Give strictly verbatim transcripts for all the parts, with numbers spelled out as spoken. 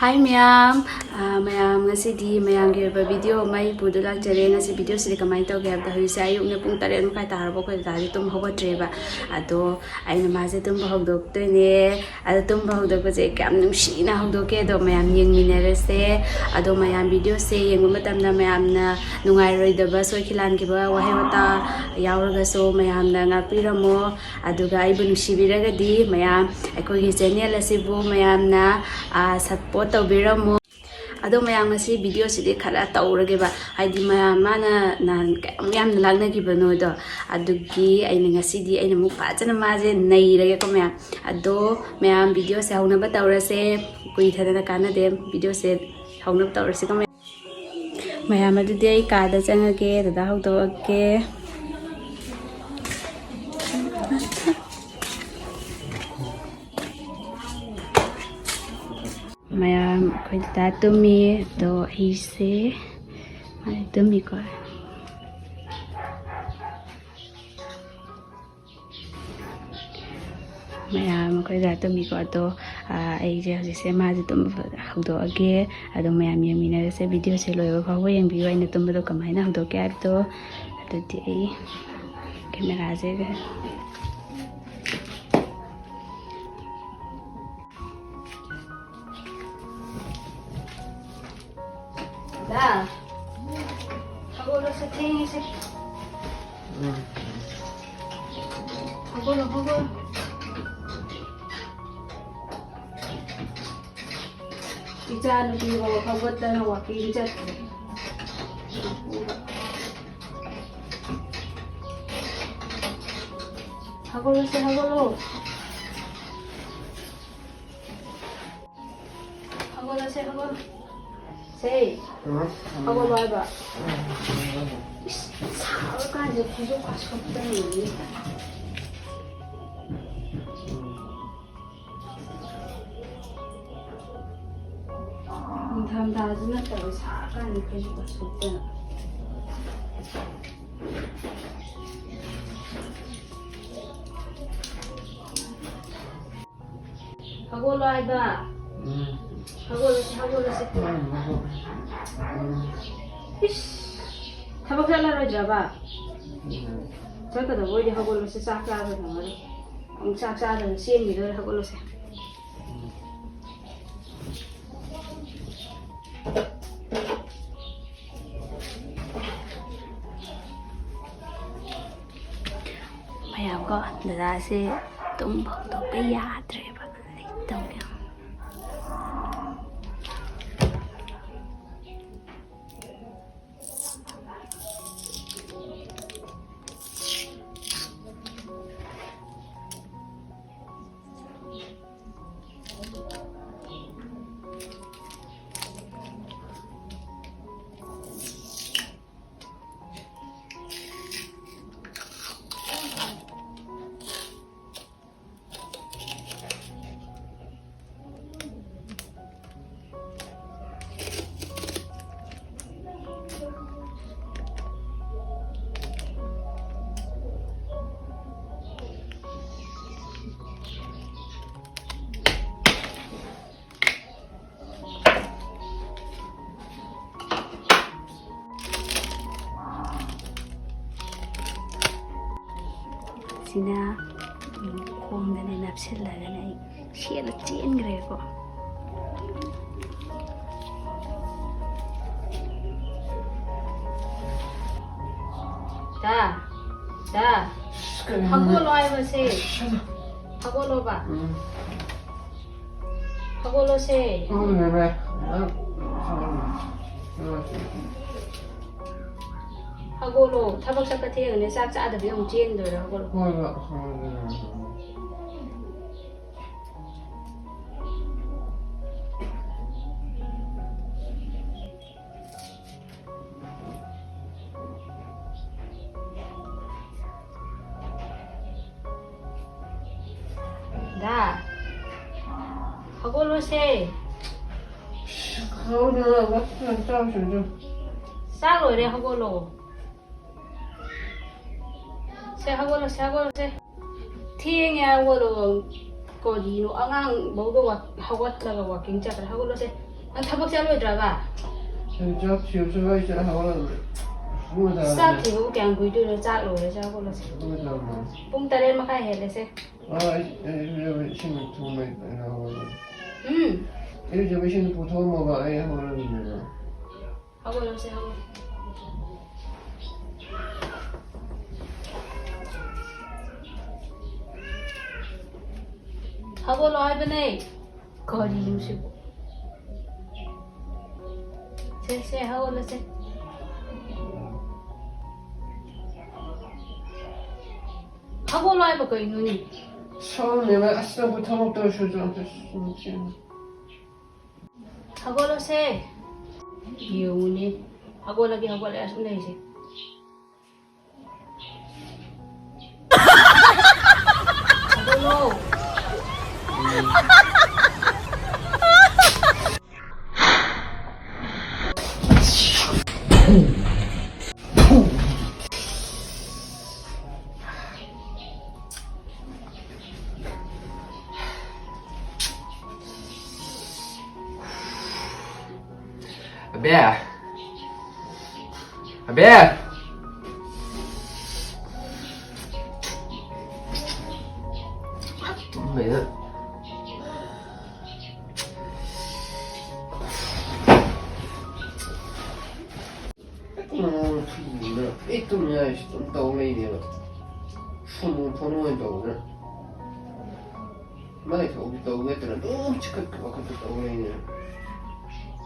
ꯍꯥꯏ ꯃꯌꯥꯝ, ꯑꯥ, ꯃꯌꯥꯝ, ꯉꯁꯤꯗꯤ ꯃꯌꯥꯝꯒꯤ ꯑꯣꯏꯕ ꯚꯤꯗꯤꯑꯣ ꯑꯃ ꯑꯩ ꯄꯨꯗꯨ ꯂꯥꯛꯆꯔꯦ꯫ ꯉꯁꯤ ꯚꯤꯗꯤꯑꯣꯁꯤꯗꯤ ꯀꯃꯥꯏꯅ ꯇꯧꯒꯦ ꯍꯥꯏꯕꯗ, ꯍꯧꯖꯤꯛꯁꯦ ꯑꯌꯨꯛꯅꯦ, ꯄꯨꯡ ꯇꯔꯦꯠ ꯃꯈꯥꯏ ꯇꯥꯔꯕ, ꯑꯩꯈꯣꯏ ꯗꯗꯥꯗꯤ ꯇꯨꯝ ꯍꯧꯒꯠꯇ꯭ꯔꯦꯕ꯫ ꯑꯗꯣ ꯑꯩꯅ ꯃꯥꯁꯦ ꯇꯨꯝꯕ ꯍꯧꯗꯣꯛꯇꯣꯏꯅꯦ꯫ ꯑꯗꯣ ꯇꯨꯝꯕ ꯍꯧꯗꯣꯛꯄꯁꯦ ꯀꯌꯥꯝ ꯅꯨꯡꯁꯤꯅ ꯍꯧꯗꯣꯛꯀꯦ, ꯑꯗꯣ ꯃꯌꯥꯝ ꯌꯦꯡꯃꯤꯟꯅꯔꯁꯦ꯫ ꯑꯗꯣ ꯃꯌꯥꯝ, ꯚꯤꯗꯤꯑꯣꯁꯦ ꯌꯦꯡꯕ ꯃꯇꯝꯗ ꯃꯌꯥꯝꯅ ꯅꯨꯡꯉꯥꯏꯔꯣꯏꯗꯕ, ꯁꯣꯏꯈꯤꯂꯥꯟꯈꯤꯕ ꯋꯥꯍꯩ ꯋꯥꯇꯥ ꯌꯥꯎꯔꯒꯁꯨ ꯃꯌꯥꯝꯅ ꯉꯥꯛꯄꯤꯔꯝꯃꯣ꯫ ꯑꯗꯨꯒ ꯑꯩꯕꯨ ꯅꯨꯡꯁꯤꯕꯤꯔꯒꯗꯤ ꯃꯌꯥꯝ ꯑꯩꯈꯣꯏꯒꯤ ꯆꯦꯅꯦꯜ ꯑꯁꯤꯕꯨ ꯃꯌꯥꯝꯅ, ꯑꯥ, ꯁꯞꯄꯣꯔꯠ ꯇꯧꯕꯤꯔꯝꯃꯣ꯫ ꯑꯗꯣ ꯃꯌꯥꯝ, ꯉꯁꯤ ꯚꯤꯗꯤꯑꯣꯁꯤꯗꯤ ꯈꯔ ꯇꯧꯔꯒꯦꯕ, ꯍꯥꯏꯗꯤ ꯃꯌꯥꯝ, ꯃꯥꯅ ꯅꯍꯥꯟ ꯀꯌꯥꯝ ꯌꯥꯝꯅ ꯂꯥꯛꯅꯈꯤꯕꯅꯣꯗꯣ, ꯑꯗꯨꯒꯤ ꯑꯩꯅ ꯉꯁꯤꯗꯤ ꯑꯩꯅ ꯑꯃꯨꯛ ꯐꯖꯅ ꯃꯥꯁꯦ ꯅꯩꯔꯒꯦꯀꯣ ꯃꯌꯥꯝ꯫ ꯑꯗꯣ ꯃꯌꯥꯝ, ꯚꯤꯗꯤꯑꯣꯁꯦ ꯍꯧꯅꯕ ꯇꯧꯔꯁꯦ, ꯀꯨꯏꯊꯗꯅ ꯀꯥꯟꯅꯗꯦ, ꯚꯤꯗꯤꯑꯣꯁꯦ ꯍꯧꯅꯕ ꯇꯧꯔꯁꯤꯀꯣ ꯃꯌꯥꯝ꯫ ꯃꯌꯥꯝ, ꯑꯗꯨꯗꯤ ꯑꯩ ꯀꯥꯗ ꯆꯪꯉꯒꯦ, ꯗꯗꯥ ꯍꯧꯗꯣꯛꯑꯒꯦ꯫ ꯃꯌꯥꯝ, ꯑꯩꯈꯣꯏ ꯗꯗꯥ ꯇꯨꯝꯃꯤ, ꯑꯗꯣ ꯑꯩꯁꯦ, ꯃꯥꯗꯤ ꯇꯨꯝꯃꯤꯀꯣ꯫ ꯃꯌꯥꯝ, ꯑꯩꯈꯣꯏ ꯗꯗꯥ ꯇꯨꯝꯃꯤꯀꯣ꯫ ꯑꯗꯣ, ꯑꯥ, ꯑꯩꯁꯦ ꯍꯧꯖꯤꯛꯁꯦ ꯃꯥꯁꯦ ꯇꯨꯝꯕ ꯍꯧꯗꯣꯛꯑꯒꯦ꯫ ꯑꯗꯣ ꯃꯌꯥꯝ ꯌꯦꯡꯃꯤꯟꯅꯔꯁꯦ, ꯚꯤꯗꯤꯑꯣꯁꯦ ꯂꯣꯏꯕ ꯐꯥꯎꯕ ꯌꯦꯡꯕꯤꯌꯨ, ꯑꯩꯅ ꯇꯨꯝꯕꯗꯣ ꯀꯃꯥꯏꯅ ꯍꯧꯗꯣꯛꯀꯦ ꯍꯥꯏꯕꯗꯣ꯫ ꯑꯗꯨꯗꯤ ꯑꯩ ꯀꯦꯃꯦꯔꯥꯁꯦ ꯗꯥ, ꯍꯧꯒꯠꯂꯣꯁꯦ, ꯊꯦꯡꯉꯦꯁꯦ꯫ ꯍꯧꯒꯠꯂꯣ, ꯍꯧꯒꯠꯂꯣ꯫ ꯏꯆꯥ ꯅꯨꯄꯤꯕꯨ ꯍꯧꯒꯠꯇꯅ ꯋꯥꯀꯤꯡ ꯆꯠꯈ꯭ꯔꯦ꯫ ꯍꯧꯒꯠꯂꯣꯁꯦ, ꯍꯧꯒꯠꯂꯣ꯫ ꯍꯧꯒꯠꯂꯣꯁꯦ, ꯍꯧꯒꯠꯂꯣ꯫ ꯁꯦ, ꯍꯧꯒꯠꯂꯣ ꯍꯥꯏꯕ꯫ ꯏꯁ, ꯁꯥꯕ ꯀꯥꯟꯁꯤꯗ ꯐꯩꯖꯨꯞ ꯀꯥ ꯁꯨꯞꯇꯅ ꯂꯩꯌꯦ꯫ ꯅꯤꯡꯊꯝꯊꯥꯁꯨ ꯅꯠꯇꯕ ꯁꯥꯔꯀꯥꯟꯗ ꯐꯩꯖꯨꯞ ꯀꯥ ꯁꯨꯞꯇꯅ꯫ ꯍꯧꯒꯠꯂꯣ ꯍꯥꯏꯕ꯫ ꯍꯧꯒꯠꯂꯁꯤ, ꯍꯧꯒꯠꯂꯁꯤ꯫ ꯏꯁ, ꯊꯕꯛ ꯆꯠꯂꯔꯣꯏꯗ꯭ꯔꯕ? ꯆꯠꯀꯗꯕ ꯑꯣꯏꯗꯤ ꯍꯧꯒꯠꯂꯁꯤ, ꯆꯥꯛ ꯆꯥꯕ ꯅꯪꯉꯔꯣꯏ꯫ ꯑꯃꯨꯛ ꯆꯥꯛ ꯆꯥꯗꯅ ꯆꯦꯟꯈꯤꯗꯣꯔꯦ, ꯍꯧꯒꯠꯂꯁꯦ꯫ ꯃꯌꯥꯝꯀꯣ, ꯗꯗꯥꯁꯦ ꯇꯨꯝꯕ ꯍꯧꯗꯣꯛꯄ ꯌꯥꯗ꯭ꯔꯦꯕ꯫ ꯑꯩ ꯇꯧꯒꯦ꯫ ꯁꯤꯅ, ꯎꯝ, ꯈꯣꯡꯗꯅꯦ ꯅꯞꯁꯤꯜꯂꯒꯅꯦ ꯑꯩ ꯁꯦꯠꯂ ꯆꯦꯟꯈ꯭ꯔꯦꯀꯣ꯫ ꯗꯥ, ꯗꯥ, ꯀꯩꯅꯣꯅꯦ? ꯍꯧꯒꯠꯂꯣ ꯍꯥꯏꯕꯁꯦ꯫ ꯍꯧꯒꯠꯂꯣꯕ꯫ ꯎꯝ꯫ ꯍꯧꯒꯠꯂꯣꯁꯦ꯫ ꯎꯝ, ꯌꯥꯔꯦ꯫ ꯍꯧꯒꯠꯂꯣ꯫ ꯊꯕꯛ ꯆꯠꯄ ꯊꯦꯡꯉꯅꯤ꯫ ꯆꯥꯛ ꯆꯥꯗꯕꯤ ꯑꯃꯨꯛ ꯆꯦꯟꯗꯣꯏꯔꯣ? ꯍꯧꯒꯠꯂꯣ꯫ ꯍꯣꯏ, ꯍꯣꯏ, ꯍꯣꯏ, ꯍꯣꯏ꯫ ꯗꯥ, ꯍꯧꯒꯠꯂꯣꯁꯦ꯫ ꯍꯧꯒꯠꯂꯣ, ꯆꯥꯛ ꯆꯥꯔꯨꯆꯣ꯫ ꯆꯥꯛ ꯂꯣꯏꯔꯦ, ꯍꯧꯒꯠꯂꯣ꯫ ꯁꯦ, ꯍꯧꯒꯠꯂꯣ, ꯁꯦ, ꯍꯧꯒꯠꯂꯣ, ꯁꯦ꯫ ꯊꯦꯡꯉꯦ, ꯍꯧꯒꯠꯂꯣ꯫ ꯀꯔꯤꯅꯣ, ꯑꯉꯥꯡ ꯐꯥꯎꯗ ꯋꯥꯛ-, ꯍꯧꯒꯠꯂꯒ ꯋꯥꯛꯀꯤꯡ ꯆꯠꯈ꯭ꯔꯦ꯫ ꯍꯧꯒꯠꯂꯣꯁꯦ꯫ ꯅꯪ ꯊꯕꯛ ꯆꯠꯂꯣꯏꯗ꯭ꯔꯕ? ꯑꯩ ꯆꯥꯛ ꯊꯤꯕꯁꯨ ꯂꯣꯏ ꯆꯠꯂꯦ, ꯍꯧꯒꯠꯂꯕꯅꯦ꯫ ꯄꯨꯡ ꯀꯌꯥ ꯆꯥꯛ ꯇꯥꯔꯒꯦ? ꯊꯤꯕꯕꯨ ꯀꯌꯥꯝ ꯀꯨꯏꯗꯣꯏꯅꯣ? ꯆꯥꯛ ꯂꯣꯏꯔꯁꯦ, ꯍꯧꯒꯠꯂꯁꯦ꯫ ꯄꯨꯡ ꯀꯌꯥ ꯇꯥꯔꯒꯦ? ꯄꯨꯡ ꯇꯔꯦꯠ ꯃꯈꯥꯏ ꯍꯦꯜꯂꯁꯦ꯫ ꯑꯥ, ꯑꯩ, ꯑꯩ ꯏꯔꯨꯖꯕ ꯏꯁꯤꯡ ꯊꯣꯡꯕ ꯑꯩ ꯍꯧꯒꯠꯂꯦ꯫ ꯎꯝ꯫ ꯏꯔꯨꯖꯕ ꯏꯁꯤꯡ ꯄꯨꯊꯣꯛꯑꯝꯃꯣꯕ, ꯑꯩ ꯍꯧꯒꯠꯂꯕꯅꯦꯕ꯫ ꯍꯧꯒꯠꯂꯁꯦ, ꯍꯧꯒꯠꯂꯣ꯫ ꯍꯧꯒꯠꯂꯣ ꯍꯥꯏꯕꯅꯦ꯫ ꯀꯔꯤꯅꯣ ꯁꯤꯕꯨ? ꯁꯦ, ꯁꯦ, ꯍꯧꯒꯠꯂꯁꯦ꯫ ꯍꯧꯒꯠꯂꯣ ꯍꯥꯏꯕ ꯀꯩꯅꯣꯅꯦ? ꯁꯣꯝꯅꯦꯕ, ꯑꯁ, ꯅꯪꯕꯨ ꯊꯕꯛ ꯇꯧꯔꯁꯨ ꯑꯝꯇ ꯁꯨꯝ ꯆꯦꯟ-, ꯍꯧꯒꯠꯂꯣꯁꯦ꯫ ꯌꯦꯡꯉꯨꯅꯦ꯫ ꯍꯧꯒꯠꯂꯒꯦ, ꯍꯧꯒꯠꯂꯦ, ꯑꯁꯨꯝ ꯂꯩꯔꯤꯁꯦ꯫ ꯍꯧꯒꯠꯂꯣ꯫ ꯑꯕꯦ! ꯑꯕꯦ! ꯇꯨꯝꯕꯩꯗ꯫ ꯎꯝ, ꯐꯤꯅ ꯑꯩ ꯇꯨꯝ ꯌꯥꯏꯁꯤ ꯑꯗꯨꯝ ꯇꯧ ꯂꯩꯅꯦꯕ꯫ ꯐꯣꯟ, ꯐꯣꯟ ꯑꯣꯏꯅ ꯇꯧꯕꯅ꯫ ꯃꯥꯏ ꯊꯣꯛꯄ ꯇꯧꯒꯦ ꯅꯠꯇꯅ ꯑꯗꯨꯝ ꯆꯤꯛꯈꯠꯄ ꯈꯣꯠꯄ ꯇꯧ ꯂꯩꯅꯦꯕ꯫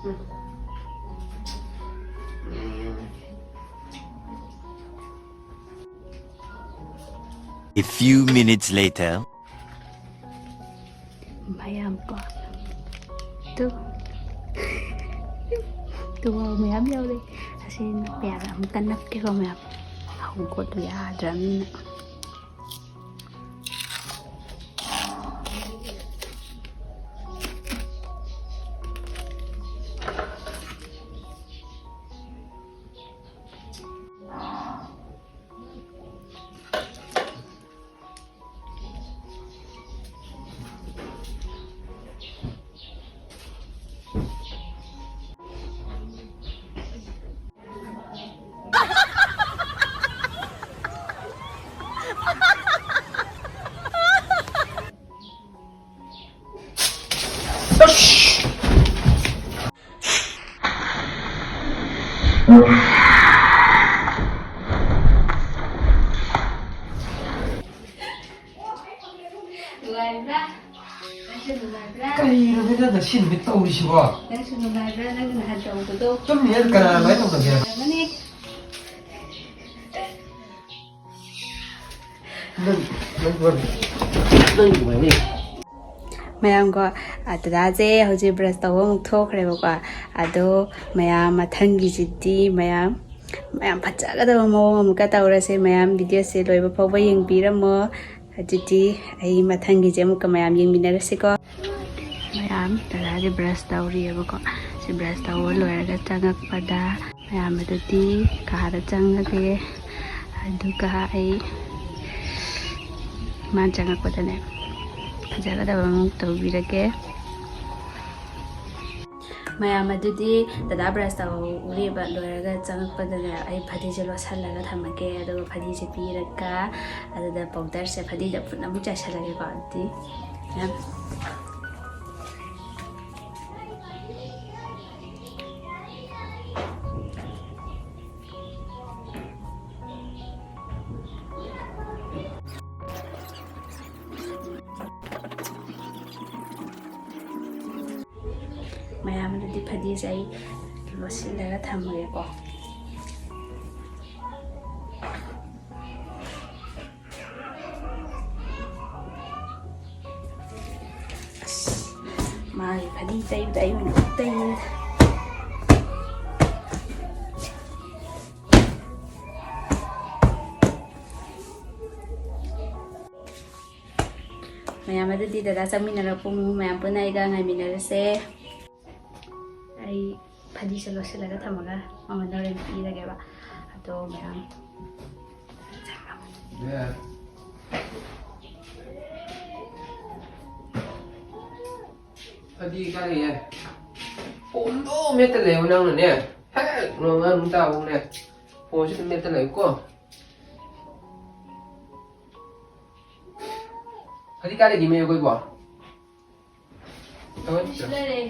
ꯎꯝ꯫ ꯎꯝ꯫ A few minutes later. ꯃꯌꯥꯝ ꯀꯣ꯫ ꯇꯨ꯫ ꯇꯨ ꯃꯌꯥꯝ ꯌꯥꯎꯔꯦ꯫ ꯑꯁꯤ ꯃꯌꯥꯝ ꯑꯃꯨꯛꯇ ꯅꯞꯀꯦꯀꯣ ꯃꯌꯥꯝ꯫ ꯍꯧꯒꯠꯂꯨ ꯌꯥꯗ꯭ꯔꯕꯅꯤꯅ꯫ ꯅꯨꯡꯉꯥꯏꯕ꯭ꯔꯥ? ꯅꯪꯁꯨ ꯅꯨꯡꯉꯥꯏꯕ꯭ꯔꯥ? ꯀꯔꯤꯅꯣ ꯅꯪꯅ ꯉꯁꯤ ꯅꯨꯃꯤꯠ ꯇꯧꯔꯤꯁꯤꯕꯣ? ꯅꯪꯁꯨ ꯅꯨꯡꯉꯥꯏꯕ꯭ꯔꯥ? ꯅꯪꯅ ꯅꯍꯥꯟ ꯇꯧꯕꯗꯣ? ꯇꯨꯝꯃꯤꯉꯩꯗ ꯀꯅꯥ ꯑꯗꯨꯃꯥꯏꯅ ꯇꯧꯅꯒꯦ? ꯅꯨꯡꯉꯥꯏꯔꯝꯒꯅꯤ꯫ ꯅꯪ, ꯅꯪ, ꯅꯪ ꯅꯨꯡꯉꯥꯏꯅꯤ꯫ ꯃꯌꯥꯝꯀꯣ, ꯑ, ꯗꯗꯥꯁꯦ ꯍꯧꯖꯤꯛ ꯕ꯭ꯔꯁ ꯇꯧꯕ ꯑꯃꯨꯛ ꯊꯣꯛꯈ꯭ꯔꯦꯕꯀꯣ꯫ ꯑꯗꯣ ꯃꯌꯥꯝ ꯃꯊꯪꯒꯤꯁꯤꯗꯤ ꯃꯌꯥꯝ, ꯃꯌꯥꯝ ꯐꯖꯒꯗꯕ ꯃꯑꯣꯡ ꯑꯃꯨꯛꯀ ꯇꯧꯔꯁꯦ꯫ ꯃꯌꯥꯝ ꯚꯤꯗꯤꯑꯣꯁꯦ ꯂꯣꯏꯕ ꯐꯥꯎꯕ ꯌꯦꯡꯕꯤꯔꯝꯃꯣ꯫ ꯑꯗꯨꯗꯤ ꯑꯩ ꯃꯊꯪꯒꯤꯁꯦ ꯑꯃꯨꯛꯀ ꯃꯌꯥꯝ ꯌꯦꯡꯃꯤꯟꯅꯔꯁꯤꯀꯣ꯫ ꯃꯌꯥꯝ ꯗꯗꯥꯁꯦ ꯕ꯭ꯔꯁ ꯇꯧꯔꯤꯑꯕꯀꯣ꯫ ꯁꯤ ꯕ꯭ꯔꯁ ꯇꯧꯕ ꯂꯣꯏꯔꯒ ꯆꯪꯉꯛꯄꯗ ꯃꯌꯥꯝ ꯑꯗꯨꯗꯤ ꯀꯥꯗ ꯆꯪꯉꯒꯦ꯫ ꯑꯗꯨꯒ ꯑꯩ ꯃꯥ ꯆꯪꯉꯛꯄꯗꯅꯦ ꯐꯖꯒꯗꯕ ꯑꯃ ꯇꯧꯕꯤꯔꯒꯦ꯫ ꯃꯌꯥꯝ ꯑꯗꯨꯗꯤ ꯗꯗꯥ ꯕ꯭ꯔꯁ ꯇꯧꯔꯦꯕ, ꯂꯣꯏꯔꯒ ꯆꯪꯉꯛꯄꯗꯅꯦ ꯑꯩ ꯐꯗꯤꯁꯦ ꯂꯣꯠꯁꯜꯂꯒ ꯊꯝꯃꯒꯦ꯫ ꯑꯗꯨꯒ ꯐꯗꯤꯁꯦ ꯄꯤꯔꯒ ꯑꯗꯨꯗ ꯄꯥꯎꯗꯔꯁꯦ ꯐꯗꯤꯗ ꯐꯨꯠ ꯑꯃꯨꯛ ꯆꯥꯏꯁꯜꯂꯒꯦꯀꯣ꯫ ꯑꯗꯨꯗꯤ ꯃꯌꯥꯝ ꯃꯌꯥꯝ ꯑꯗꯨꯗꯤ ꯐꯗꯤꯁꯦ ꯑꯩ ꯂꯣꯠꯁꯤꯜꯂꯒ ꯊꯝꯃꯒꯦꯀꯣ꯫ ꯑꯁ, ꯃꯥꯒꯤ ꯐꯗꯤ ꯇꯩꯕꯗ ꯑꯩ ꯑꯣꯏꯅ ꯇꯩꯔꯦꯗ꯫ ꯃꯌꯥꯝ ꯑꯗꯨꯗꯤ ꯗꯗꯥ ꯆꯪꯃꯤꯟꯅꯔꯛꯄ ꯃꯌꯥꯝ ꯄꯨꯟꯅ ꯑꯩꯒ ꯉꯥꯏꯃꯤꯟꯅꯔꯁꯦ꯫ ꯑꯩ ꯐꯗꯤꯁꯦ ꯂꯣꯠꯁꯤꯜꯂꯒ ꯊꯝꯃꯒ ꯃꯉꯣꯟꯗ ꯍꯣꯔꯦꯟ ꯄꯤꯔꯒꯦꯕ꯫ ꯑꯗꯣ ꯃꯌꯥꯝ ꯐꯗꯤ ꯀꯥꯏ ꯂꯩꯌꯦ? ꯐꯣꯟꯗꯣ ꯃꯦꯠꯇ ꯂꯩꯌꯣ ꯅꯪꯅꯅꯦ꯫ ꯍꯦꯛ ꯅꯣꯡꯉꯥꯟ ꯅꯨꯃꯤꯠ ꯇꯥꯕꯧꯅꯦ ꯐꯣꯟꯁꯤ ꯑꯗꯨꯝ ꯃꯦꯠꯇ ꯂꯩꯌꯨꯀꯣ꯫ ꯐꯗꯤ ꯀꯥꯏ ꯂꯩꯒꯦ ꯃꯦ ꯑꯩꯈꯣꯏꯕꯣ? ꯇꯧꯔ ꯁꯤ ꯂꯩꯔꯦ꯫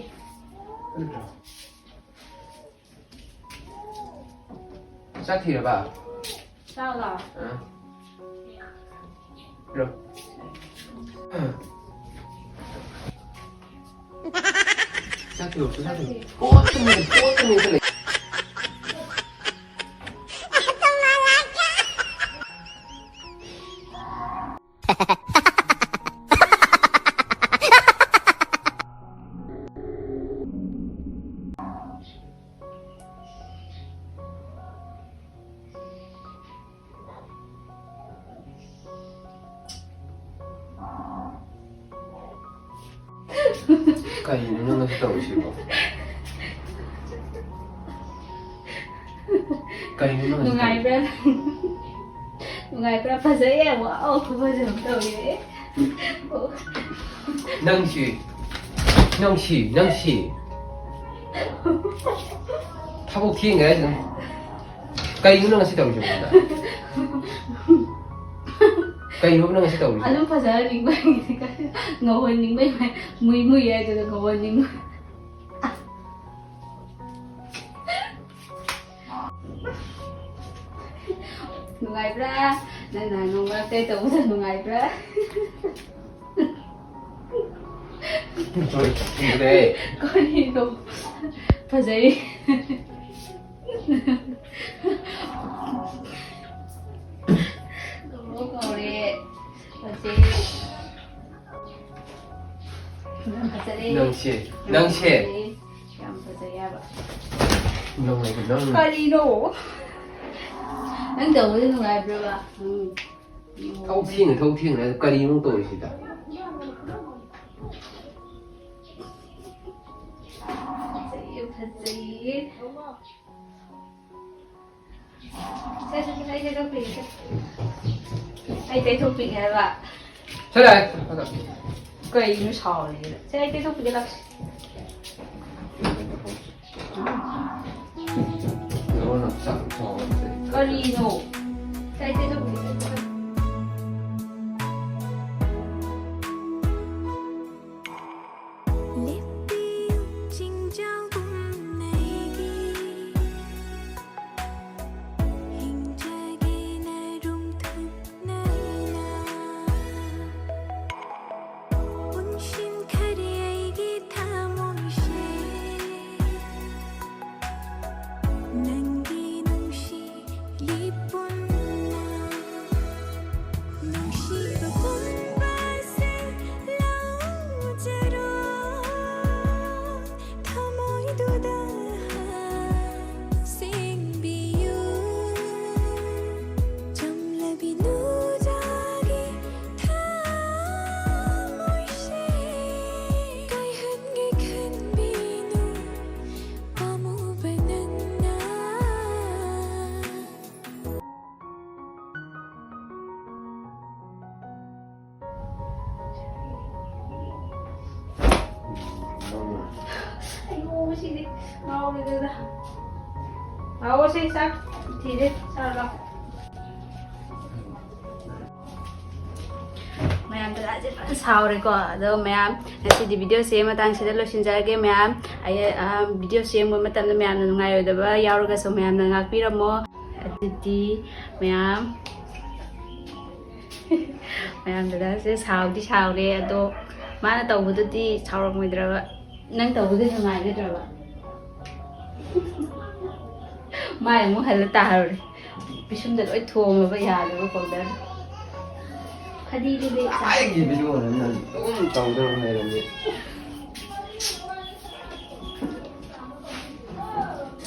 ꯆꯠꯈꯤꯔꯕ? ꯆꯥꯛꯂꯣ? ꯑꯥ꯫ ꯄꯤꯔꯣ꯫ ꯄꯣꯠꯇꯨꯅꯦ, ꯄꯣꯠꯇꯨꯅꯦ ꯈꯜꯂꯦ꯫ ꯀꯩꯅꯣ ꯅꯪꯅ ꯇꯧꯔꯤꯁꯤꯕꯣ? ꯀꯩꯅꯣ ꯅꯪꯅ ꯅꯨꯡꯉꯥꯏꯕ꯭ꯔꯥ? ꯅꯨꯡꯉꯥꯏꯕ꯭ꯔꯥ? ꯐꯖꯩꯌꯦ꯫ ꯋꯥꯎ, ꯈꯨꯐꯖ ꯑꯃ ꯇꯧꯔꯤꯌꯦ꯫ ꯅꯪꯁꯤ, ꯅꯪꯁꯤ, ꯅꯪꯁꯤ꯫ ꯊꯕꯛ ꯊꯦꯡꯉꯦ ꯍꯥꯏꯁꯤꯅ꯫ ꯀꯩꯅꯣ ꯅꯪ ꯉꯁꯤ ꯇꯧꯔꯤꯁꯦ ꯑꯩꯉꯣꯟꯗ? ꯀꯩꯅꯣꯕ ꯅꯪ ꯉꯁꯤ ꯇꯧꯔꯤꯁꯦ? ꯑꯗꯨꯝ ꯐꯖꯍꯟꯅꯤꯡꯕꯩ, ꯉꯧꯍꯟꯅꯤꯡꯕꯩ, ꯃꯨꯏ ꯃꯨꯏ ꯍꯥꯏꯗꯨꯅ ꯉꯧꯍꯟꯅꯤꯡꯕ꯫ ꯅꯨꯡꯉꯥꯏꯕ꯭ꯔꯥ? ꯅꯪ ꯅꯍꯥꯟ ꯅꯣꯡ ꯃꯔꯛꯇ ꯇꯧꯕꯗꯣ ꯅꯨꯡꯉꯥꯏꯕ꯭ꯔꯥ? ꯂꯣꯏ ꯊꯨꯔꯦ꯫ ꯀꯔꯤꯅꯣ? ꯐꯖꯩ꯫ ꯀꯧꯔꯦ꯫ ꯐꯖꯩ꯫ ꯌꯥꯝ ꯐꯖꯔꯦ꯫ ꯅꯪꯁꯦ, ꯌꯥꯝ ꯅꯪꯁꯦ꯫ ꯐꯖꯩ꯫ ꯌꯥꯝ ꯐꯖꯩ ꯍꯥꯏꯕ꯫ ꯅꯪ ꯍꯥꯏꯕ ꯅꯪ꯫ ꯀꯔꯤꯅꯣ? ꯅꯪ ꯇꯧꯕꯗ ꯅꯨꯡꯉꯥꯏꯕ꯭ꯔꯕ? ꯎꯝ꯫ ꯊꯧ ꯊꯦꯡꯅ, ꯊꯧ ꯊꯦꯡꯅ ꯀꯔꯤꯅꯣ ꯇꯧꯔꯤꯁꯤꯗ? ꯐꯖꯩꯌꯦ, ꯐꯖꯩꯌꯦ꯫ ꯁꯦ, ꯁꯦ, ꯁꯦ, ꯑꯩ ꯇꯩꯊꯣꯛꯄꯤꯒꯦ, ꯁꯦ꯫ ꯑꯩ ꯇꯩꯊꯣꯛꯄꯤꯒꯦ ꯍꯥꯏꯕ꯫ ꯁꯦ, ꯂꯥꯛꯑꯦ꯫ ꯀꯩꯅꯣ ꯁꯥꯎꯔꯤꯁꯦ? ꯁꯦ, ꯑꯩ ꯇꯩꯊꯣꯛꯄꯤꯒꯦ, ꯂꯥꯛꯁꯤ꯫ ꯀꯔꯤꯅꯣ? ꯁꯦ, ꯑꯩ ꯇꯩꯊꯣꯛꯄꯤꯒꯦ꯫ ꯂꯦꯞꯄꯤꯌꯨ ꯆꯤꯡꯖꯥꯎꯒꯨꯝꯅ ꯑꯩꯒꯤ ꯍꯤꯡꯖꯒꯦ ꯅꯔꯨꯝ ꯊꯨꯞꯅ ꯑꯩꯅ ꯄꯨꯟꯁꯤꯟꯈꯔꯦ ꯑꯩꯒꯤ ꯊꯃꯣꯏꯁꯦ ꯉꯥꯎꯔꯦꯗ꯫ ꯂꯥꯛꯑꯣꯁꯦ, ꯆꯥꯛ ꯊꯤꯔꯦ, ꯆꯥꯔꯣ ꯂꯥꯛꯑꯣ꯫ ꯃꯌꯥꯝ ꯗꯗꯥꯁꯦ ꯐꯖꯅ ꯁꯥꯎꯔꯦꯀꯣ꯫ ꯑꯗꯣ ꯃꯌꯥꯝ, ꯉꯁꯤꯗꯤ ꯚꯤꯗꯤꯑꯣꯁꯦ ꯃꯇꯥꯡꯁꯤꯗ ꯂꯣꯏꯁꯤꯟꯖꯔꯒꯦ꯫ ꯃꯌꯥꯝ, ꯑꯩ, ꯑ, ꯚꯤꯗꯤꯑꯣ ꯁꯦꯝꯕ ꯃꯇꯝꯗ ꯃꯌꯥꯝꯅ ꯅꯨꯡꯉꯥꯏꯔꯣꯏꯗꯕ ꯌꯥꯎꯔꯒꯁꯨ ꯃꯌꯥꯝꯅ ꯉꯥꯛꯄꯤꯔꯝꯃꯣ꯫ ꯑꯗꯨꯗꯤ ꯃꯌꯥꯝ, ꯃꯌꯥꯝ ꯗꯗꯥꯁꯦ ꯁꯥꯎꯗꯤ ꯁꯥꯎꯔꯦ, ꯑꯗꯣ ꯃꯥꯅ ꯇꯧꯕꯗꯨꯗꯤ ꯁꯥꯎꯔꯝꯃꯣꯏꯗ꯭ꯔꯕ? ꯅꯪ ꯇꯧꯕꯗꯤ ꯅꯨꯡꯉꯥꯏꯒꯗ꯭ꯔꯕ? ꯃꯥꯏ ꯑꯃꯨꯛ ꯍꯜꯂ ꯇꯥꯍꯧꯔꯦ꯫ ꯄꯤꯁꯨꯝꯗ ꯂꯣꯏ ꯊꯣꯝꯃꯕ ꯌꯥꯗꯕ powder꯫ ꯐꯗꯤꯗꯨꯗꯤ ꯑꯩꯒꯤ ꯚꯤꯗꯤꯑꯣ ꯅꯪ ꯑꯗꯨꯝ ꯇꯧꯗꯅ ꯂꯩꯔꯝꯃꯤ꯫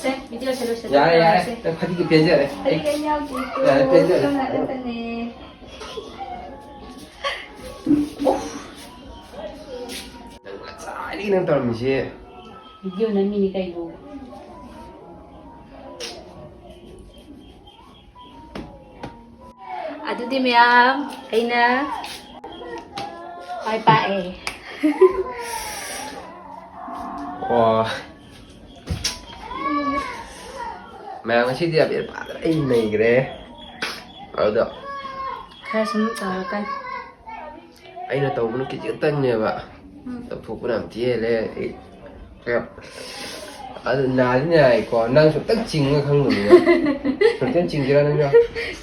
ꯁꯦ, ꯚꯤꯗꯤꯑꯣꯁꯦ ꯂꯣꯏꯁꯤꯜꯂꯁꯤ꯫ ꯌꯥꯔꯦ, ꯌꯥꯔꯦ꯫ ꯅꯪ ꯐꯗꯤꯒ ꯄꯦꯟꯖꯔꯦ꯫ ꯐꯗꯤ ꯀꯩꯝ ꯌꯥꯎꯗꯦ꯫ ꯌꯥꯔꯦ, ꯄꯦꯟꯖꯔꯦ꯫ ꯁꯣꯝ ꯅꯥꯀꯟꯗꯅꯦ꯫ ꯅꯪ ꯉꯁꯥꯏꯗꯒꯤ ꯅꯪ ꯇꯧꯔꯝꯃꯤꯁꯦ꯫ ꯚꯤꯗꯤꯑꯣ ꯅꯝꯃꯤꯅꯤ ꯀꯩꯅꯣ꯫ ꯑꯗꯨꯗꯤ ꯃꯌꯥꯝ, ꯑꯩꯅ ꯃꯥꯏ ꯄꯥꯛꯑꯦ꯫ ꯑꯣ꯫ ꯃꯌꯥꯝ, ꯉꯁꯤꯗꯤ ꯑꯕꯦꯔ ꯐꯥꯗꯅ ꯑꯩ ꯅꯩꯈ꯭ꯔꯦ꯫ ꯑꯗꯣ ꯈꯔ ꯁꯨꯝ ꯇꯧꯔꯛꯀꯅꯤ꯫ ꯑꯩꯅ ꯇꯧꯕꯅ ꯈꯤꯖꯤꯛꯇꯪꯅꯦꯕ꯫ ꯎꯝ꯫ ꯇꯧꯊꯣꯛꯄꯅ ꯌꯥꯝ ꯊꯤ ꯍꯦꯜꯂꯦ꯫ ꯑꯩ ꯀꯌꯥ-, ꯑꯗꯨ ꯅꯥꯗꯤ ꯅꯥꯏꯀꯣ꯫ ꯅꯪ ꯁꯨꯝꯇꯪ ꯆꯤꯡꯉ ꯈꯪꯗꯕꯅꯤꯅ꯫ ꯁꯨꯝꯇꯪ ꯆꯤꯡꯁꯤꯔꯥ ꯅꯪꯁꯨ?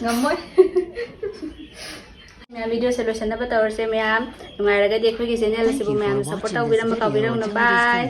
ꯉꯝꯃꯣꯏ꯫ ꯃꯌꯥꯝ, ꯚꯤꯗꯤꯑꯣꯁꯦ ꯂꯣꯏꯁꯤꯟꯅꯕ ꯇꯧꯔꯁꯦ ꯃꯌꯥꯝ꯫ ꯅꯨꯡꯉꯥꯏꯔꯒꯗꯤ ꯑꯩꯈꯣꯏꯒꯤ channel ꯑꯁꯤꯕꯨ ꯃꯌꯥꯝꯅ support ꯇꯧꯕꯤꯔꯝꯕ ꯀꯥꯎꯕꯤꯔꯝꯒꯅꯨ꯫ Bye꯫